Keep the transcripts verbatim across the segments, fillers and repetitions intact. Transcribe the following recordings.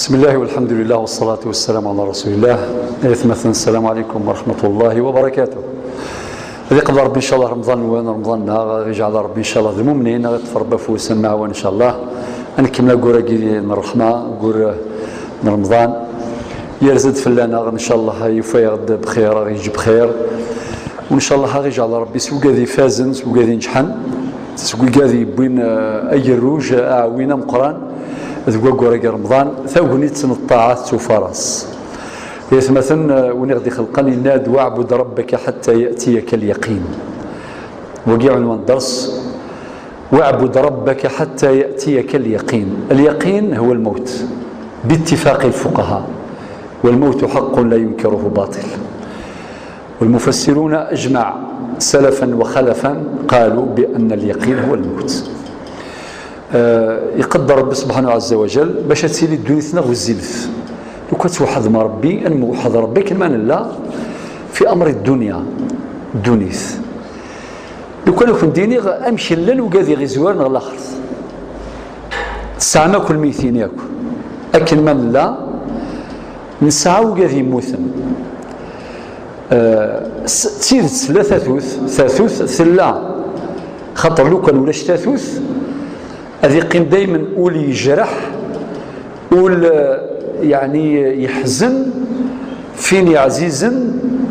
بسم الله والحمد لله والصلاة والسلام على رسول الله. Aytmaten, السلام عليكم ورحمة الله وبركاته. Ad iqbel Ṛebbi, ncallah, Remḍan-nwen, Remḍan-nneɣ, ad iǧɛel Ṛebbi, ncallah, d imumnin, ad iṭṭef Ṛebbi afus, ad nemɛawan, ncallah. Ad nkemmel aggur-agi n ṛṛeḥma, aggur n Remḍan. Yerza-d fell-aneɣ, ncallah, yufa-yaɣ-d bxir, ad iǧǧ bxir. U ncallah, ad iǧɛel Ṛebbi s wigad ifazen, s wigad ineǧḥen, s wigad yewwin, eh, agerruj, aɛwin ameqqran deg waggur-agi n Remḍan, tagnit n ṭṭaɛa tettufaras. Aytmaten, eh, win i ɣ-d-ixelqen yenna-d: "واعبد ربك حتى يأتيك اليقين". Wagi عنوان الدرس: "واعبد ربك حتى يأتيك اليقين". اليقين هو الموت باتفاق الفقهاء، والموت حق لا ينكره باطل. والمفسرون أجمع سلفا وخلفا قالوا بأن اليقين هو الموت. Eh, iqedder Ṛebbi subḥanahu ɛazza wa jall bac ad tili ddunit-nneɣ wezzilet. Lukan ad tweḥḥdem Ṛebbi, ad nweḥḥed Ṛebbi akken ma nella fi amri ddunya, ddunit. Lukan ad ken-d-iniɣ amek llan wigad i ɣ-izwaren ɣer laxert. Tesɛam akk lmeytin yakk. Akken ma nella, nesɛa wigad yemmuten. Eh, s-, d tidet tella tatut, tatut tella. Xaṭer lukan ulac tatut, ad iqqim daymen ul yejreḥ, ul, eh, yeɛni yeḥzen, fin yeɛzizen,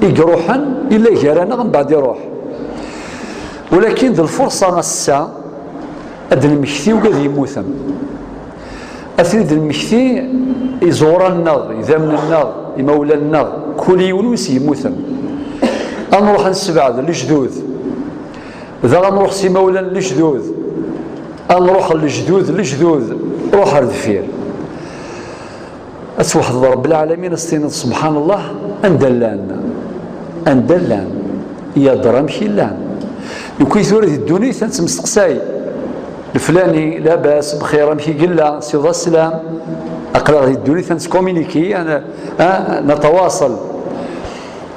i iruḥen, illa gar-aneɣ, mbeɛd iruḥ. Walakin d lfurṣa ass-a, ad d-nemmekti wigad yemmuten. Ad ten-id-nemmekti iẓuran-nneɣ, idammen-nneɣ, imawlan-nneɣ, kul yiwen wis yemmuten. Ad nruḥ ad nessebɛed lejdud, daɣ ad nruḥ s imawlan n lejdud, ad nruḥ lejdud, lejdud, ruḥ ar deffir. Ad tweḥdeḍ Ṛebbi lɛalamin, ad s-tiniḍ: "Subḥan Allah, anda llan? Anda llan? Yadra amek i llan?" Nekki tura di ddunit ad nettmesteqsay: "Leflani, labas, bxir, amek i yella? Siweḍ-as sslam." Aql-aɣ di ddunit ad nettkuminiki, ad, ad ntawaṣel.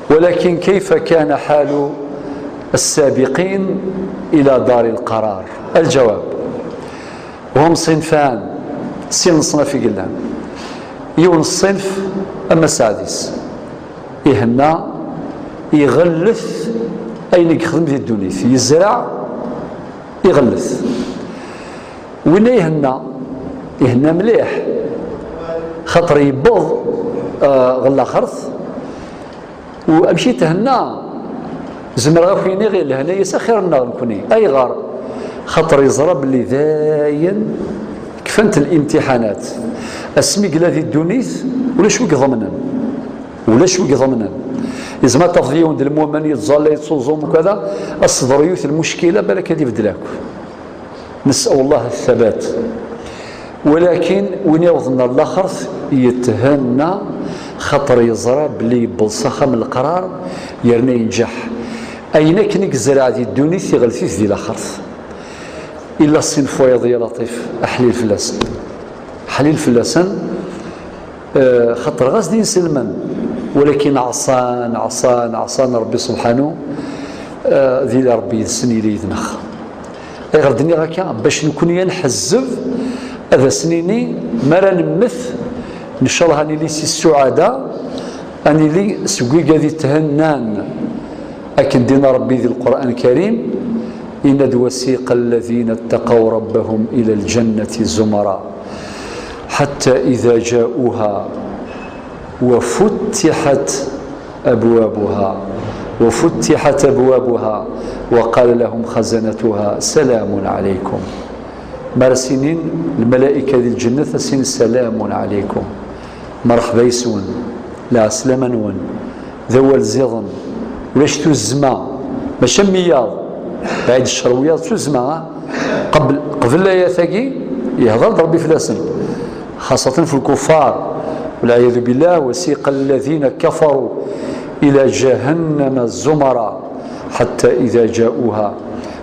ولكن كيف كان حال السابقين إلى دار القرار؟ الجواب: هم صنفان، sin leṣnaf i yellan. Yiwen ṣṣinf, ama sseɛd-is, ihenna, iɣellet ayen i yexdem di ddunit, yezreɛ, iɣellet. Winna ihenna, ihenna mliḥ, xaṭer yewweḍ, eh, ɣer laxert. U amek i thenna? Zemreɣ ad ak-iniɣ, lehna-yas axir-nneɣ nekni. Ayɣer? Xaṭer yeẓra belli dayen kfant limtiḥanat. Asmi yella di ddunit, ulac wi iḍemnen. Ulac wi iḍemnen. Yezmer ad tafeḍ yiwen d lmumen, yettẓalla, yettuẓum, ukada, ad s-teḍru yiwet lmuckila, balak ad ibeddel akk. نسأل الله الثبات. Walakin win yawḍen ɣer laxert yethenna, xaṭer yeẓra belli yewweḍ s axxam n leqrar, yerna yenǧeḥ. Ayen akken i yezreɛ di ddunit, iɣellet-it di laxert. Illa ṣṣinf wayeḍ, ya Laṭif, aḥlil fell-asen. Aḥlil fell-asen, eh, xaṭer ɣas d inselmen, walakin ɛṣan, ɛṣan, ɛṣan Ṛebbi subḥanu, eh, ad yili Ṛebbi yid-sen, yili yid-neɣ. Ayɣer d-nniɣ akka? Bac nekni ad nḥezzeb, ad as-nini, mi ara nemmet, ncallah ad nili si ssuɛada, ad nili seg wigad ithennan. Akken d-yenna Ṛebbi di Lqur'an Karim, yenna-d: "وسيق الذين اتقوا ربهم إلى الجنة زمرا حتى إذا جاءوها وفتحت أبوابها، وفتحت أبوابها وقال لهم خزنتها سلام عليكم". Mi ara s-inin lmalayka di lǧennet, ad s-inin: "سلام عليكم". Merḥba yes-wen, lɛeslama-nwen, d awal ziḍen, ulac tuzzma, mačči am wiyaḍ, bɛid ccer n wiyaḍ, d tuzzma, ah. Qbel, qbel layat-agi, yehder-d Ṛebbi fell-asen, xaṣṣatan f lkuffar, والعياذ بالله: "وسيق الذين كفروا إلى جهنم زمرا حتى إذا جاءوها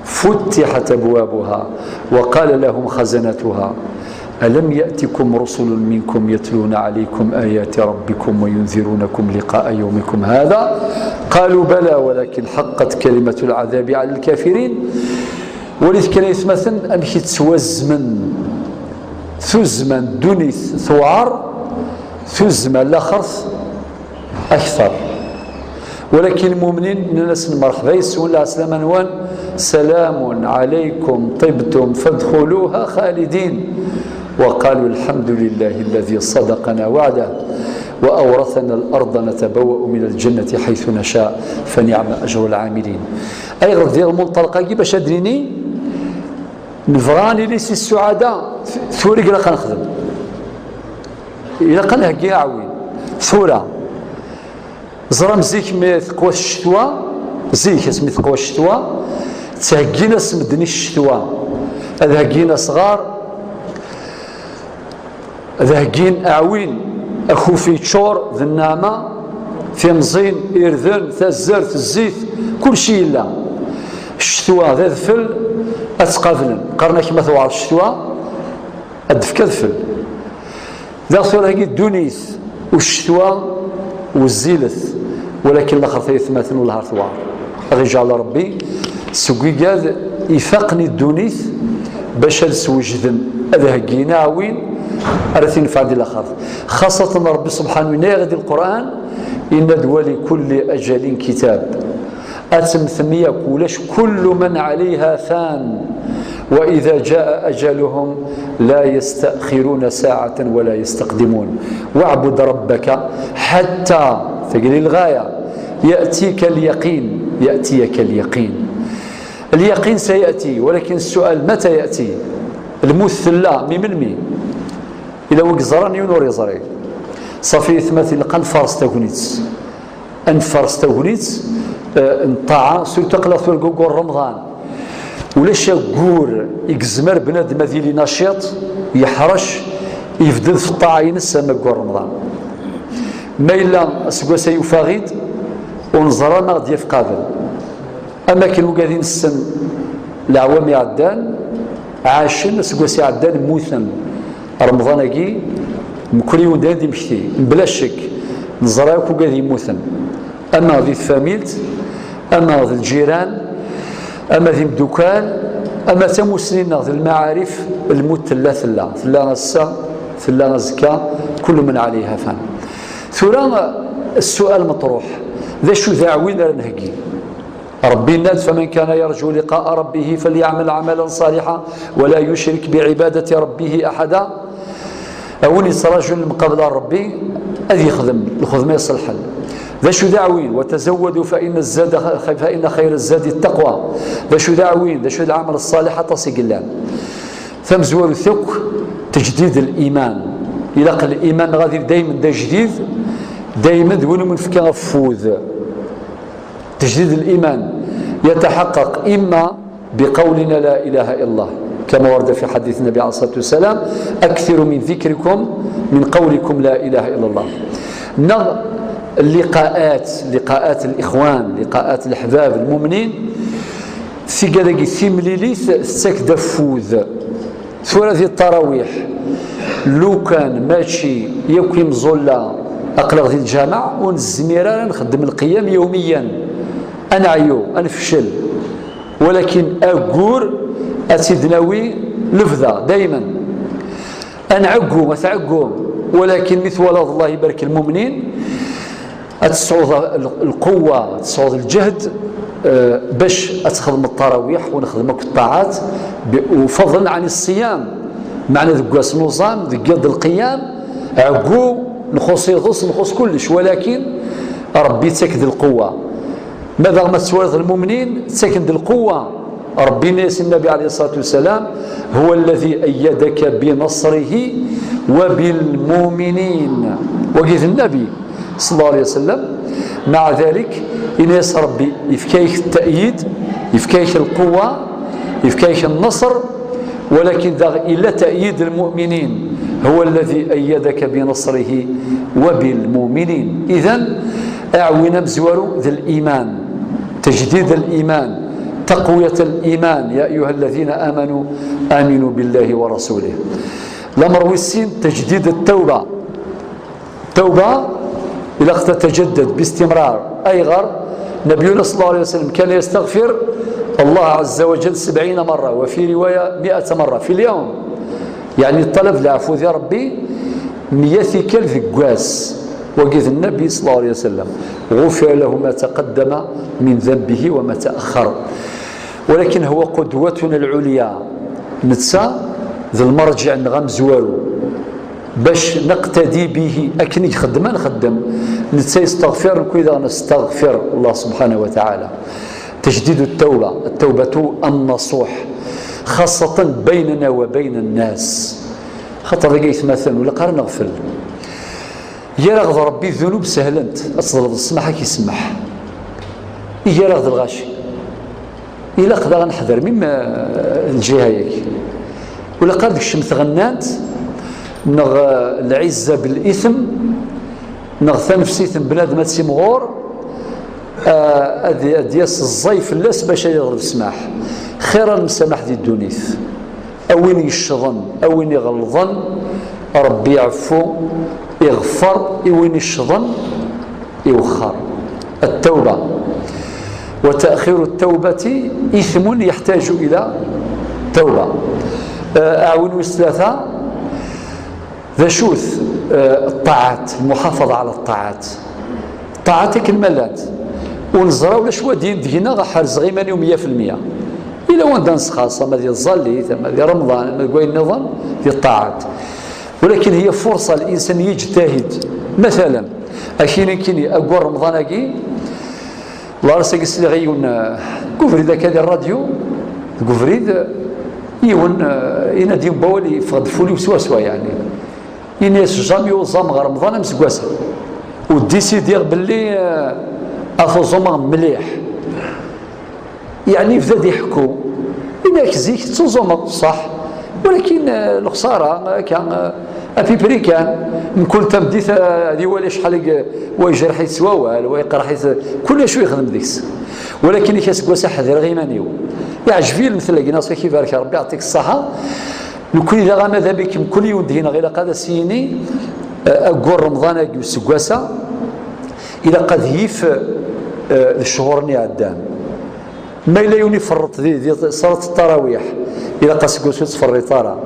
فتحت أبوابها وقال لهم خزنتها ألم يأتكم رسل منكم يتلون عليكم آيات ربكم وينذرونكم لقاء يومكم هذا قالوا بلى ولكن حقت كلمة العذاب على الكافرين". Walit kan, aytmaten, amek i ttwazzmen, tuzzma n ddunit tewɛer, Tuzzma n laxert akter. Walakin lmumnin nnan-asen: "Merḥba yes-wen, lɛeslama-nwen, salamun ɛalaykum tibtum fadxuluha xalidin." وقالوا: "الحمد لله الذي صدقنا وعده وأورثنا الأرض نتبوأ من الجنة حيث نشاء فنعم أجر العاملين." Ayɣer bdiɣ lmunṭalaq-agi? Bac ad d-nini, nebɣa ad nili si ssuɛada, tura i ilaq ad nexdem. Ilaq ad nheggi aɛwin. Tura, ẓram zik mi teqwa ccetwa, zik asmi teqwa ccetwa, ttheggin-as medden i ccetwa. Ad heggin asɣar, ad heggin aɛwin, akufi yeččur d nneɛma, timẓin, irden, tazzert, zzit, kulci yella. Ccetwa d adfel, ad tt-qablen. Qqaren-ak ma tewɛer ccetwa, ad d-tefk adfel. Daɣ tura-agi ddunit, u ccetwa, wezzilet, walakin laxert ay atmaten wellah ar tewɛer. Ad ɣ-iǧɛel Rebbi seg wigad ifaqen i ddunit bac ad swejden, ad heggin aɛwin ara tinfeɛ di laxert. Xaṣatan Rebbi subḥanu yenna-yaɣ-d di Lqur'an, yenna-d: "Wa likulli ajalin kitab." Ad temmtem yakk, ulac, kullu man ɛalayha fan, wa idha jaa ajaluhum la yastaxiruna saɛatan wa la yastaqdimun. Waɛbud rabbaka ḥatta, tagi di lɣaya, yatika lyaqin, yatiyaka lyaqin. Lyaqin sayati, walakin ssual mata yati? Lmut tella, mi melmi? Ila wi yeẓran, yiwen ur yeẓri. Safi, itmat, ilaq ad nfares tagnit. Ad nfares tagnit, eh, n ṭṭaɛa, surtout aql-aɣ tura deg waggur n Remḍan. Ulac aggur i yezmer bnadem ad yili naciṭ, yeḥrec, yebded f ṭṭaɛa-ines am aggur n Remḍan. Ma yella aseggas-a yufa-ɣ-id, ur neẓra ma ɣ-d-yaf qabel. Am akken wigad i nessen leɛwam iɛeddan, ɛacen, aseggas iɛeddan mmuten. Remḍan-agi, mkul yiwen dayen d imekti, mebla ccek, neẓra akk wigad yemmuten. Ama di tfamilt, ama d lǧiran, ama d imdukal, ama d tamusni-nneɣ d lmaɛarif, lmut tella, tella. Tella ass-a, tella azekka, kullu man ɛalayha fan. Tura, ssual meṭruḥ, d acu d aɛwin ara nheggi? Rebbi yenna-d: "فمن كان يرجو لقاء ربه فليعمل عملا صالحا ولا يشرك بعبادة ربه أحدا." A win yettrajun lemqabla n Rebbi, ad yexdem lxedma iṣelḥen. D acu d aɛwin? "وتزودوا فإن الزاد خ-، فإن خير الزاد التقوى." D acu d aɛwin? D acu d lɛamal ṣṣaliḥ? Aṭas i yellan. Tamezwarut akk, tejdid liman. Ilaq liman-nneɣ ad yili daymen d ajdid, daymen d win umi nefka afud. تجديد الإيمان يتحقق إما بقولنا لا إله إلا الله، كما ورد في حديث النبي عليه الصلاة والسلام: "أكثروا من ذكركم، من قولكم لا إله إلا الله." Neɣ اللقاءات، لقاءات الإخوان، لقاءات الأحباب المؤمنين، tigad-agi timlilit tettak-d afud. Tura di ttarawiḥ, lukan mačči yakk imẓulla aql-aɣ di lǧameɛ, ur nezmir ara ad nxeddem lqiyam yawmiyan. Ad neɛyu, ad nefcel. Walakin aggur ad tt-id-nawi lebda, daymen. Ad nɛeggu, ad tɛeggum. Walakin mi twalaḍ, Allah ibarek lmumnin, ad tesɛuḍ l-, lquwwa, ad tesɛuḍ lǧehd, eh, bac ad txedmeḍ ttarawiḥ, u nexdem akk ṭṭaɛat, bi-, u fadlen ɛni ṣṣiyam. Meɛna deg wass n uẓam, deg yiḍ d lqiyam, ɛeggu, nxuṣ iḍes, nxuṣ kullec, walakin Rebbi yettak-d lquwwa. Ma daɣ ma tettwaliḍ lmumnin, ttaken-d lquwwa. Rebbi yenna-yas i Nnabi ɛalayhi ṣṣalatu wassalam: "هو الذي أيدك بنصره وبالمؤمنين." Wagi d Nnabi, ṣalla Llahu ɛalayhi wa sallam. Maɛa dalik, yenna-yas Rebbi, yefka-yak tta'yid, yefka-yak lquwwa, yefka-yak nneṣr, walakin daɣ illa tta'yid lmuminin. "هو الذي أيدك بنصره وبالمؤمنين." Idan, aɛwin amezwaru d liman. تجديد الإيمان، تقوية الإيمان، يا أيها الذين آمنوا آمنوا بالله ورسوله. Lamer wis sin, تجديد التوبة. التوبة ilaq تتجدد باستمرار. Ayɣer? نبينا صلى الله عليه وسلم كان يستغفر الله عز وجل سبعين مرة، وفي رواية مائة مرة في اليوم. يعني طلب العفو di Rebbi Mya tikkal deg wass. Wagi d Nnabi صلى الله عليه وسلم: غفر له ما تقدم من ذنبه وما تأخر. ولكن هو قدوتنا العليا. Netta d lmerǧiɛ-nneɣ amezwaru. Bac neqtadi bihi, akken i ixeddem ad nxeddem. Netta yesteɣfir, nekk daɣ nesteɣfir Allah سبحانه وتعالى. تجديد التوبة، التوبة النصوح، خاصة بيننا وبين الناس. Xaṭer dagi aytmaten, ur ilaq ara neɣfel. Gar-aɣ d Ṛebbi ddunub sehlent, ad teḍleḍ ssmaḥ ad k-isemmeḥ. I gar-aɣ d lɣaci, ilaq daɣ ad neḥder mim, eh, lǧiha-yagi. Ur ilaq ara ad tekcem tɣennant, neɣ, eh, lɛizza bel-ithem, neɣ tanefsit n bnadem ad timɣur, eh, ad, ad d-yas ẓẓay fell-as bac ad yeḍleb ssmaḥ. Xir ad nemsamaḥ di ddunit. A win yeccḍen, a win iɣelḍen, Ṛebbi iɛeffu, iɣfer i win iccḍen, iwexxer. التوبة. وتأخير التوبة إثم يحتاج إلى توبة. Eh, aɛwin wis tlata, d acu-t, eh, الطاعات، المحافظة على الطاعات. Ṭṭaɛat akken ma llant. Ur neẓra ulac wa din deg-neɣ ḥerzeɣ iman-iw meyya fi lmeyya. Yella wanda nesxaṣ, ama di tẓallit, ama di Remḍan, ama deg wayen nniḍen, di ṭṭaɛat. ولكن هي فرصة الإنسان يجتهد. مثلا, akini kini, aggur Remḍan-agi, lars-agi sliɣ i yiwen, eh, deg ubrid akka di ṛṛadyu, deg ubrid, eh, yiwen, eh, inadi n wawal yeffeɣ-d fell-i swaswa, yeɛni. Ini-as jamais uẓameɣ Remḍan am seg wass-a. U décidiɣ belli, eh, ad t-uẓumeɣ mliḥ. Yeɛni yebda-d iḥekku. Ini-ak zik tettuẓumeḍ, ṣṣeḥ. Walakin, eh, lexṣara, akka, eh, à peu près kan, mkul tameddit, eh, ad iwali acḥal i, wa yejreḥ-it s wawal, wa yeqreḥ-it, kul acu yexdem deg-s. Walakin ik aseggas-a ḥedreɣ iman-iw. Iɛjeb-iyi lemtel-agi, neɣ s ak ibarek Rebbi, yeɛṭik ṣṣaḥa. Nekkni daɣ ama d amek mkul yiwen deg-neɣ ilaq ad as-yini, eh, aggur Remḍan-agi useggas-a, ilaq ad yif, eh, d cchuṛen iɛeddan. Ma yella yiwen iferreṭ di, di ṣalat ttarawiḥ, ilaq aseggas ur yettferriṭ ara.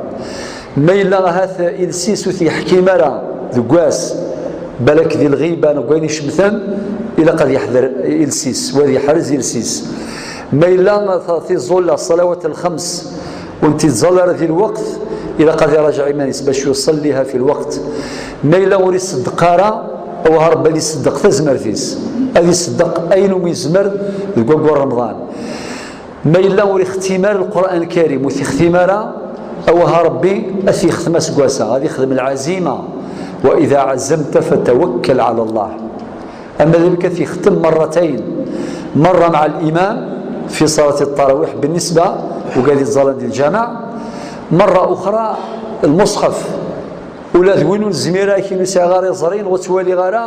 Ma yella ahat iles-is ur t-yeḥkim ara deg wass, balak di lɣiba neɣ deg wayen icemten, ilaq ad yeḥder iles-is, u ad yeḥrez iles-is. Ma yella ta-, tiẓulla, ṣṣalawat lxems, ur tent-yettẓalla ara di lweqt, ilaq ad iraǧeɛ iman-is bac yuṣelliha fi lweqt. Ma yella ur iṣeddeq ara, awah Rebbi ad iṣeddeq tazmert-is, ad iṣeddeq ayen umi yezmer deg waggur Remḍan. Ma yella ur ixtim ara Lqur'an Lkarim, ur t-ixtim ara, awah Rebbi ad t-yextem aseggas-a, ad ixdem lɛazima. وإذا عزمت فتوكل على الله. Ama d amek ad t-yextem مرتين، مرة مع الإمام في صلاة التراويح بالنسبة وقاعد يتزالن ديال الجامع، مرة أخرى المصحف. Ula d win ur nezmir ara, akin ur sɛiɣ ara iẓri, neɣ ur ttwaliɣ ara,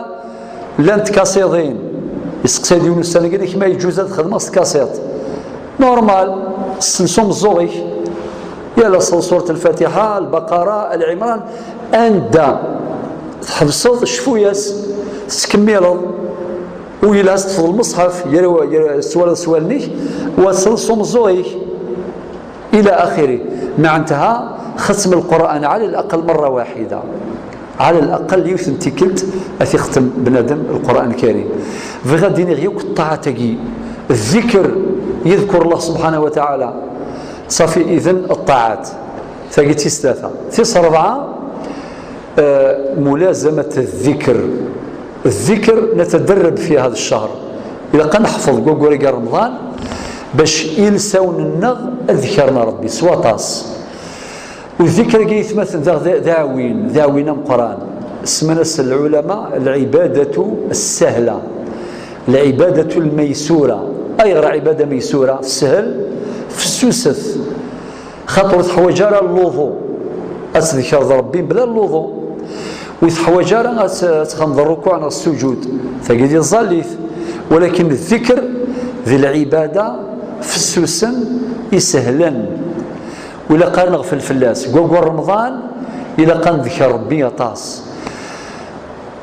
llant tkasiḍin. Yesteqsa-d yiwen ussan-agi, ma yeǧǧuz ad xedmeɣ s tkasiḍt. Normal, sens umeẓẓuɣ-ik. Yal ass ṣṣuṛat Lfatiḥa, Lbaqara, Al Ɛimran, anda tḥebseḍ, cfu-yas, tettkemmileḍ. U yelha ad teṭṭfeḍ lmeṣḥef, yal wa-, yal, s wallen-ik, wa sens umeẓẓuɣ-ik. إلى آخره. معناتها ختم القرآن على الأقل مرة واحدة. على الأقل yiwet n tikkelt ad t-ixtem bnadem Lqur'an Lkarim. Bɣiɣ ad d-iniɣ yakk ṭṭaɛat-agi, الذكر, يذكر الله سبحانه وتعالى. Ṣafi, idan ṭṭaɛat. Tagi d tis tlata. Tis rebɛa, eh, ملازمة الذكر. الذكر نتدرب في هذا الشهر. Ilaq ad neḥfeḍ deg waggur-agi n Remḍan bac ilsawen-nneɣ ad ḍekren Rebbi s waṭas. U ddikr-agi, aytmaten, daɣ d, d aɛwin, d aɛwin ameqqran. Semman-as lɛulama العبادة السهلة، العبادة الميسورة. Ayɣer ɛibada meysura? Teshel, fessuset. Xaṭer ur teḥwaǧ ara lluḍu. Ad tdekreḍ Rebbi mebla lluḍu. Ur teḥwaǧ ara ad t-, ad txedmeḍ rrukuɛ neɣ ssuǧud. Tagi d iẓẓallit. Walakin ddikr d lɛibada fessusen, isehlen. Ur ilaq ara neɣfel fell-as. Deg waggur Remḍan, ilaq ad nedker Rebbi aṭas.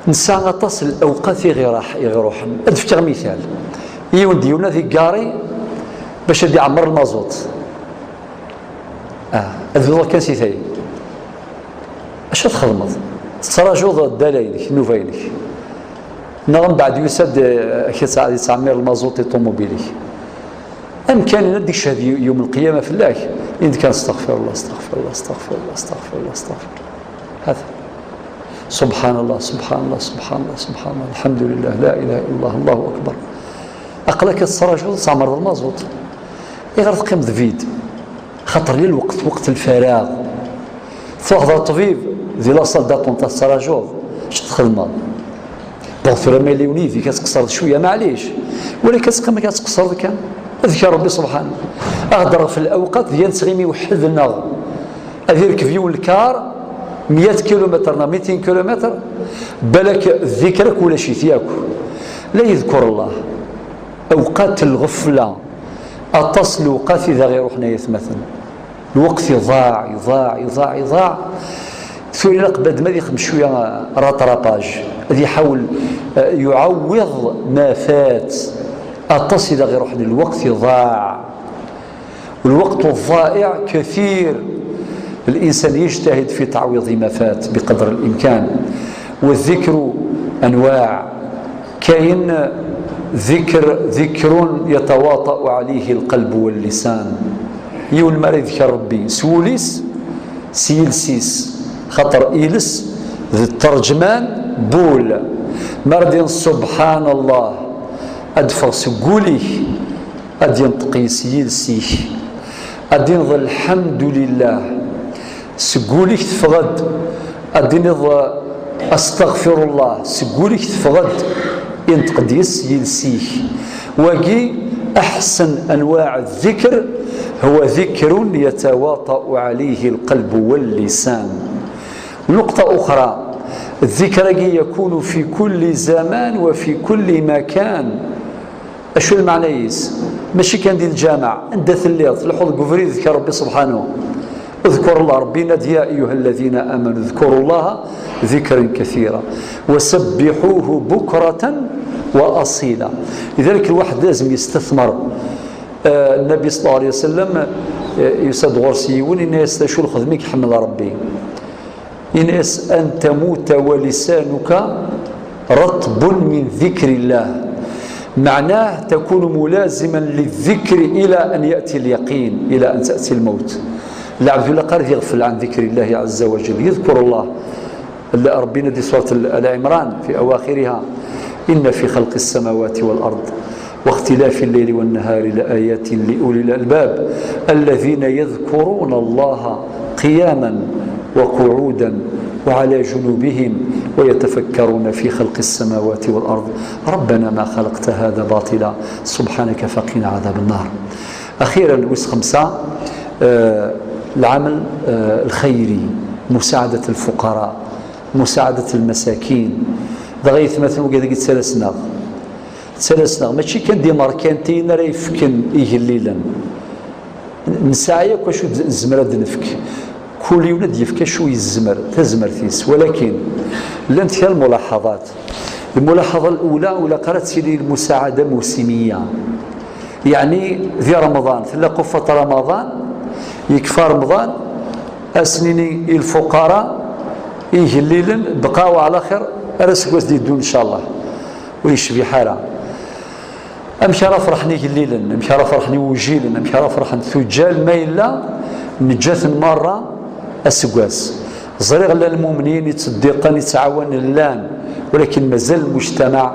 Nesɛa aṭas n lewqat i ɣ-iruḥ-, i ɣ-iruḥen. Ad d-fkeɣ mital. Yiwen d yiwen ad igari bac ad iɛemmer lmaẓut. Ah, ad bduɣ kan si tayi. Acu ad txedmeḍ? Tettrajuḍ ddala-inek, nnuba-inek. Neɣ mbeɛd yusa-d, eh, ad yettɛemmir lmaẓut i ṭumubil-ik. Amkan ad d-icehhed yum lqiyama fell-ak, int kan استغفر الله، استغفر الله، استغفر الله، استغفر الله، استغفر الله. هذا. سبحان الله، سبحان الله، سبحان الله، سبحان الله، الحمد لله، لا إله إلا الله، الله أكبر. Aql-ak ad tettrajuḍ ad tɛemmreḍ lmaẓut. Ayɣer teqqimeḍ vide? Xaṭer yal lweqt, weqt lfaraɣ. Truḥeḍ ɣer ṭṭbib, di la salle d'attente ad tettrajuḍ, acu txedmeḍ? Bon, tura ma yella yiwen yid-k ad tqeṣṣreḍ cwiya, maɛlic. Walakin ad teqqimeḍ kan ad tqeṣṣreḍ kan. Adkar Rebbi subḥanahu. Ad hedreɣ ɣef lawqat di nettɣimi weḥd-neɣ. Ad irkeb yiwen lkar meyya kilumitr neɣ mitin kilumitr, balak ddikr akk ulac-it yakk. La yedkur Allah. Awqat n lɣefla. Aṭas n lewqat i d aɣ-iruḥen ay atmaten. Lweqt iḍaɛ, iḍaɛ, iḍaɛ, iḍaɛ. Tura ilaq bnadem ad ixdem cwiya rattrapage, ad iḥawel, eh, yuɛawwiḍ ma fat. Aṭas i d aɣ-iruḥen, lweqt iḍaɛ. والوقت الضائع كثير. الإنسان يجتهد في تعويض ما فات بقدر الإمكان. والذكر أنواع. كاين ذكر، ذكر يتواطأ عليه القلب واللسان. Yiwen mi ara yedker Rebbi s wul-is, s yiles-is, xaṭer iles d ttṛeǧman n wul. Mi ara d-yenṭeq سبحان الله, ad d-teffeɣ seg wul-ik, ad d-yenṭeq s yiles-ik. Ad d-tiniḍ الحمد لله, seg wul-ik teffeɣ-d. Ad d-tiniḍ أستغفر الله, seg wul-ik teffeɣ-d, yenṭeq-d yes yiles-ik. Wagi أحسن أنواع الذكر, هو ذكر يتواطأ عليه القلب واللسان. نقطة أخرى, الذكر يكون في كل زمان وفي كل مكان. Acu lmeɛna-is? Mačči kan di lǧameɛ, anda telliḍ, tleḥḥuḍ deg ubrid, ḍker Rebbi subḥanahu. اذكروا الله, Rebbi yenna-d, يا أيها الذين آمنوا اذكروا الله ذكرا كثيرا وسبحوه بكرة وأصيلا. Lidalik, lwaḥed lazem yestetmer. Eh, Nnabi صلى الله عليه وسلم, eh, yusa-d ɣur-s yiwen, yenna-yas, d acu lxedma i iḥemmel Rebbi? Yenna-yas, أن تموت ولسانك رطب من ذكر الله. معناه تكون ملازما للذكر إلى أن يأتي اليقين، إلى أن تأتي الموت. Lɛebd ur ilaq ara ad yeɣfel عن ذكر الله عز وجل, يذكر الله. Rebbi yenna-d di surat Al Ɛimran, في أواخرها, إن في خلق السماوات والأرض واختلاف الليل والنهار لآيات لأولي الألباب الذين يذكرون الله قياما وقعودا وعلى جنوبهم ويتفكرون في خلق السماوات والأرض ربنا ما خلقت هذا باطلا سبحانك فقنا عذاب النار. أخيرا, wis xemsa, eh, العمل, eh, الخيري, مساعدة الفقراء, مساعدة المساكين. Dɣa ay atmaten, wigad-agi ttalasen-aɣ. Ttalasen-aɣ, mačči kan d imerkantiyen ara yefken igellilen. Nesɛa yakk acu d-, nezmer ad d-nefk. Kul yiwen ad d-yefk acu yezmer, tazmert-is. Walakin, llant kra lmulaḥaḍat. Lmulaḥaḍa lula, ur ilaq ara ad tili lmusaɛada mewsimiya. Yeɛni, di Remḍan, tella quffat Remḍan, yekfa Remḍan, ad s-nini i lfuqara, i igellilen, bqaw ɛla xir, ar aseggas d-yeddun, ncallah. Ur yecbiḥ ara. Amek ara ferḥen igellilen? Amek ara ferḥen iwjilen? Amek ara ferḥen tuǧǧal ma yella neǧǧa-ten merra aseggas? Ẓriɣ llan lmumnin yettseddiqen, yettɛawanen, llan, walakin mazal lmujtamaɛ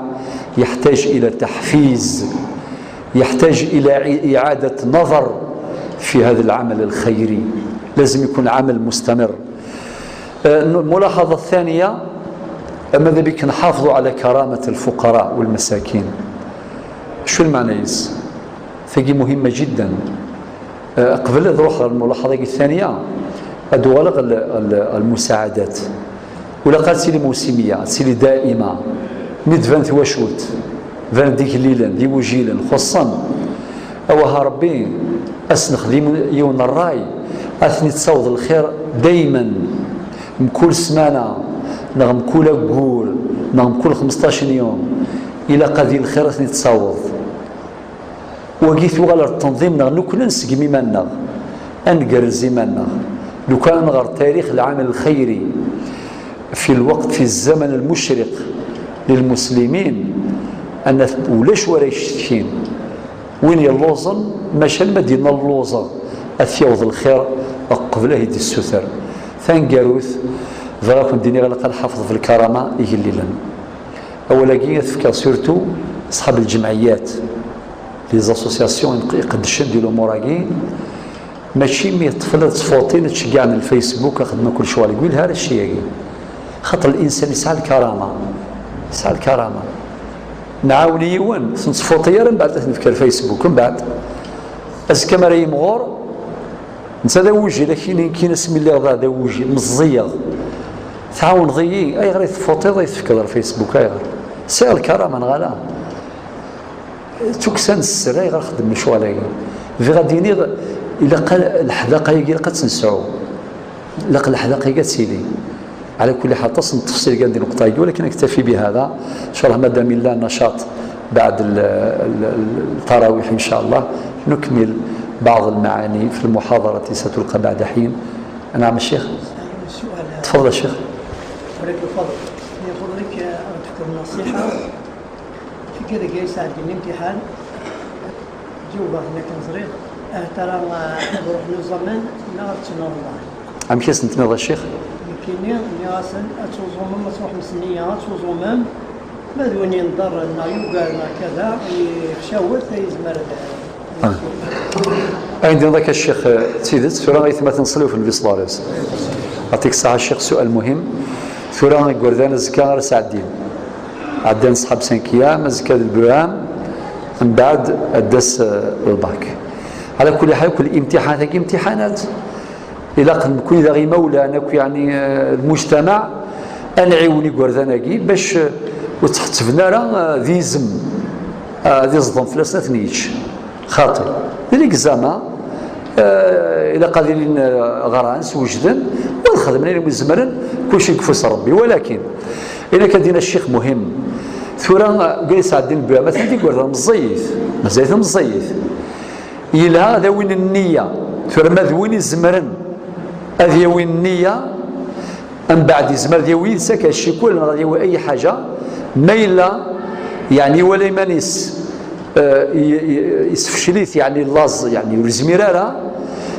yeḥtaǧ ila taḥfiz, yeḥtaǧ ila i-, iɛadat naḍer fi hada lɛamal lxayri. Lazem ikun ɛamal mustamir. Eh, الملاحظة الثانية, ماذا بك نحافظ على كرامة الفقراء والمساكين. Acu lmeɛna-is? Tagi مهمة جدا. Eh, qbel ad ruḥeɣ ɣer lmulaḥaḍa-agi ثانية, ad uɣaleɣ ɣer, ɣer, ɣer lmusaɛadat. Ur ilaq ara ad tili mewsimiya, ad tili daima. Mi d-tban twacult, banen-d igellilen, d iwjilen, xuṣṣen. Awah a Rebbi, ad s-nexdim yiwen n ṛṛay, ad ten-ittaweḍ lxir daymen, mkul ssmana, neɣ mkul aggur, neɣ mkul xmesṭac n yum, ilaq ad yili lxir ad ten-ittaweḍ. Wagi tuɣal ɣer tenḍim-nneɣ, nekkni ad nseggem iman-nneɣ, ad ngerrez iman-nneɣ. Lukan ad nɣer tarix lɛamal lxayri, في الوقت، في الزمن المشرق للمسلمين, أن ulac wara yecetkin. Win yelluẓen, maca ma d-yenna lluẓeɣ, ad t-yaweḍ lxir qbel ad t-id-yessuter. Taneggarut, bɣiɣ ad ken-d-iniɣ, ilaq ad nḥafeḍ ɣef lkarama igellilen. Awal-agi ad t-fkeɣ surtout ṣḥab lǧemɛiyat, les associations iqeddcen di lumuṛ-agi. Mačči mi ṭṭfen ad ttfuṭin, ad ttceggiɛen lfacebook, ad xedmen kul ccɣel, ur yelha ara cci-agi. Xaṭer linsan yesɛa lkarama, yesɛa lkarama. Nɛawen yiwen, ur t-nettfuṭi ara, mbeɛd ad t-nefk ar Facebook, mbeɛd azekka mi ara yimɣur, netta d agujil, ad k-yini, ad k-yini asmi lliɣ da d agujil, meẓẓiyeɣ. Tɛawneḍ-iyi, ayɣer i tfuṭiḍ, i tefkeḍ ar Facebook, ayɣer? Sɛiɣ lkarama, neɣ ala? D tukksa n sser, ayɣer xeddmen lecɣal-agi? Bɣiɣ ad d-iniɣ, ilaq a-, leḥdaqa-agi ilaq ad tt-nesɛu. Ilaq leḥdaqa-agi ad tili. على كل حال, aṭas n ttefṣil kan di nneqṭa-agi, ولكن أكتفي بهذا. إن شاء الله, مادام يلا نشاط بعد ال-, ال-, ال-, التراويح, إن شاء الله نكمل بعض المعاني في المحاضرة ستلقى بعد حين. نعم الشيخ. سؤال. تفضل الشيخ. بارك الله فضلك. من فضلك، آه، أن تذكر النصيحة. في كذا جاي ساعة الامتحان. جاوبه هنا كان صغير. آه، ترى، آه، نروح نزمن، ما عرفتش نوضح. Amek i sen-tenniḍ a ccix? Nekkini, nniɣ-asen, ad tuẓumem, ad tṛuḥem s nniya, ad tuẓumem. Ma d win yenḍerren neɣ yugaren neɣ kada, yexcawet, yezmer ad Ah. Ayen d-yenniḍ akka ccix, eh, d tidet, tura aytmaten ṣṣliw f Nnbi ṣella Llahu ɛalayhi wa sallam. Yeɛṭik ṣṣeḥḥa a ccix, sual muhim. Tura igerdan azekka ara sɛeddin. Ɛeddan ṣṣḥab cinq ayyam, azekka d lbuɛam, mbeɛd ad d-tas, eh, lbak. Ɛla kulli ḥal, akk limtiḥanat-agi imtiḥanat. Ilaq nekkni daɣ imawlan akk, yeɛni, eh, lmujtamaɛ, ad nɛiwen igerdan-agi bac, eh, ur ttḥettben ara, eh, d izem, eh, ad iẓḍem fell-asen ad ten-yečč. Xaṭer di ligzama, eh, ilaq ad ilin, eh, ɣran, swejden, u ad xedmen ayen umi zemren, kulci deg ufus n Rebbi. Walakin, ayen akka d-yenna ccix muhim. Tura, eh, deg ayen sɛeddin lbuɛam, atan d igerdan meẓẓiyit, mazal-iten meẓẓiyit. Yelha ad awin nniya. Tura ma d win izemren ad yawi nniya, mbeɛd yezmer ad yawi yid-s akka ccikul neɣ ad yawi ay ḥaǧa, ma yella, yeɛni, iwala iman-is, eh, i-, i-, isfecel-it, yeɛni, laẓ, yeɛni, ur yezmir ara,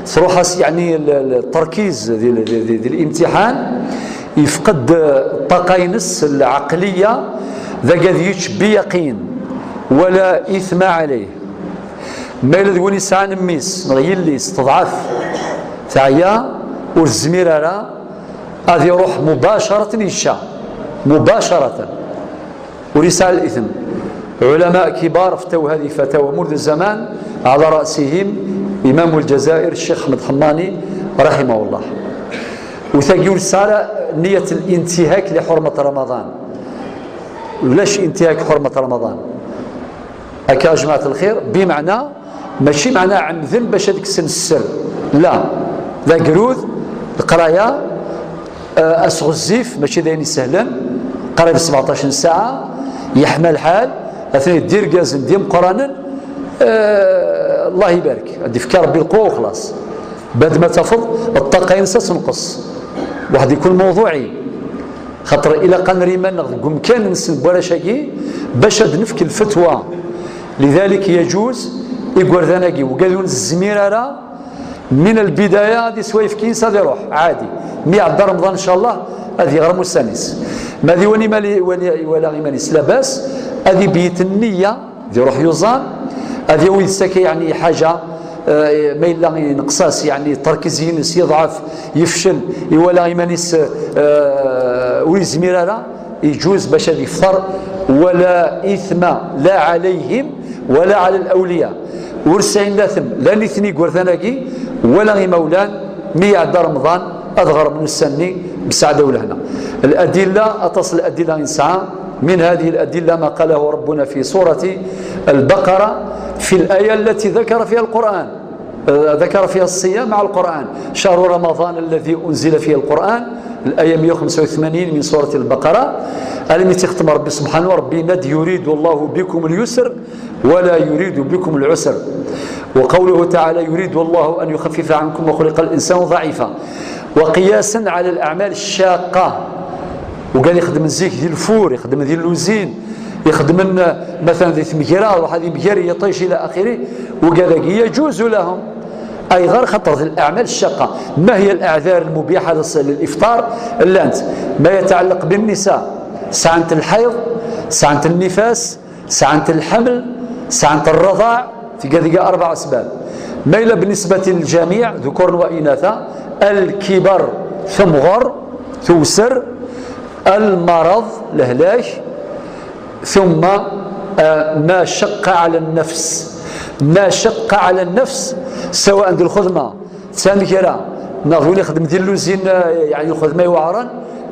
tṛuḥ-as, yeɛni, l-, l-, lterkiz di, di, di, di limtiḥan, yefqed, eh, ṭṭaqa-ines, lɛeqliya, dagi ad yečč biyaqin, wala ithma ɛalayh. Ma yella d win yesɛan mmi-s neɣ yelli-s teḍɛef, teɛya, ur tezmir ara, ad iruḥ mubacaratan yecca, mubacaratan. Ur yesɛi الإثم. علماء كبار افتوا هذه الفتاوى منذ زمان، على رأسهم إمام الجزائر الشيخ أحمد حماني رحمه الله. U tagi ur tesɛi ara نية الانتهاك لحرمة رمضان. Ulac انتهاك حرمة رمضان. Akka, a jmaɛat lxir, bimeɛna, mačči meɛna ɛemmden bac ad kksen sser. La, d agrud, leqraya, eh, asɣezzif, mačči d ayen isehlen, qrib sbeɛṭac n ssaɛa, yeḥma lḥal, atni d irgazen d imeqqranen, eh, Allah ibarek, ad d-ifk Rebbi lquwa u xlaṣ. Bad ma tafeḍ, ṭṭaqa-ines ad tenqes. Waḥed ikun mewḍuɛi. Xaṭer ilaq ad nerr iman-nneɣ deg umkan-nsen n warrac-agi, bac ad nefk lfetwa. Lidalik, yaǧuz, igerdan-agi, wigad ur nezmir ara, min lbidaya ad iswa ayefki-ines ad iruḥ, ɛadi. Mi iɛedda Remḍan, ncallah, ad iɣrem ussan-is. Ma d iwala iman-, iwala, iwala iman-is labas, ad ibeyt nniya, ad iruḥ yuẓam, ad yawi yid-s akka, yeɛni, ḥaǧa, eh, ma yella ineqs-as, yeɛni, terkiz-ines yeḍɛef, yefcel, iwala iman-is, eh, ur yezmir ara, iǧuz bac ad yefṭer, ولا إثم لا عليهم ولا على الأولياء. Ur sɛin latem, la nitni igerdan-agi, wala imawlan, mi iɛedda Remḍan, ad ɣermen ussan-nni, bssaɛda u lehna. الأدلة, aṭas n الأدلة i nesɛa, من هذه الأدلة ما قاله ربنا في سورة البقرة في الآية التي ذكر فيها القرآن، آه، ذكر فيها الصيام مع القرآن، شهر رمضان الذي أنزل فيه القرآن، الآية مية وخمسة وثمانين من سورة البقرة. Almi tt-ixetem Rebbi subḥanahu, Rebbi yenna-d: يريد الله بكم اليسر ولا يريد بكم العسر. وقوله تعالى: يريد الله أن يخفف عنكم وخلق الإنسان ضعيفا. وقياسا على الأعمال الشاقة، Wigad ixeddmen zik di lfur, ixeddmen di lluzin, ixeddmen, eh, matan di tmegra, ruḥ ad imger yiṭij ila axiri, wigad-agi yaǧuzu lahum. Ayɣer? Xaṭer d leɛmal ccaqa. Ma hiya leɛdar lmubiḥa lilifṭar? Llant. Ma yetɛelleq binnisa, sɛant lḥayḍ, sɛant nnifas, sɛant lḥeml, sɛant rrḍaɛ, tga deg-a arbaɛ asbab. Ma yella بالنسبة للجميع, ذكور وإناث, الكبر, temɣer, tewser, المرض, lehlak, ثم, ah, ما شق على النفس. ما شق على النفس, سواء d lxedma d tamegra, neɣ d win ixeddem di lluzin, ah, yeɛni lxedma iweɛren,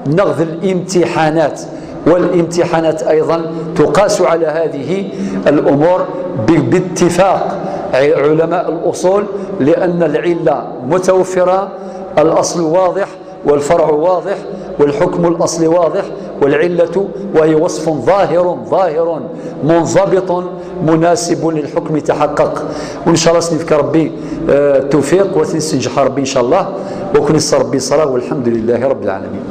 neɣ d الامتحانات. والامتحانات أيضا تقاس على هذه الأمور ب-، باتفاق ع-، علماء الأصول، لأن العلة متوفرة، الأصل واضح، والفرع واضح، والحكم الأصلي واضح، والعلة وهي وصف ظاهر، ظاهر منضبط مناسب للحكم تحقق. وإن شاء الله سنفك ربي، آه، التوفيق وتنسنجح ربي إن شاء الله، وكن ربي صلاة، والحمد لله رب العالمين.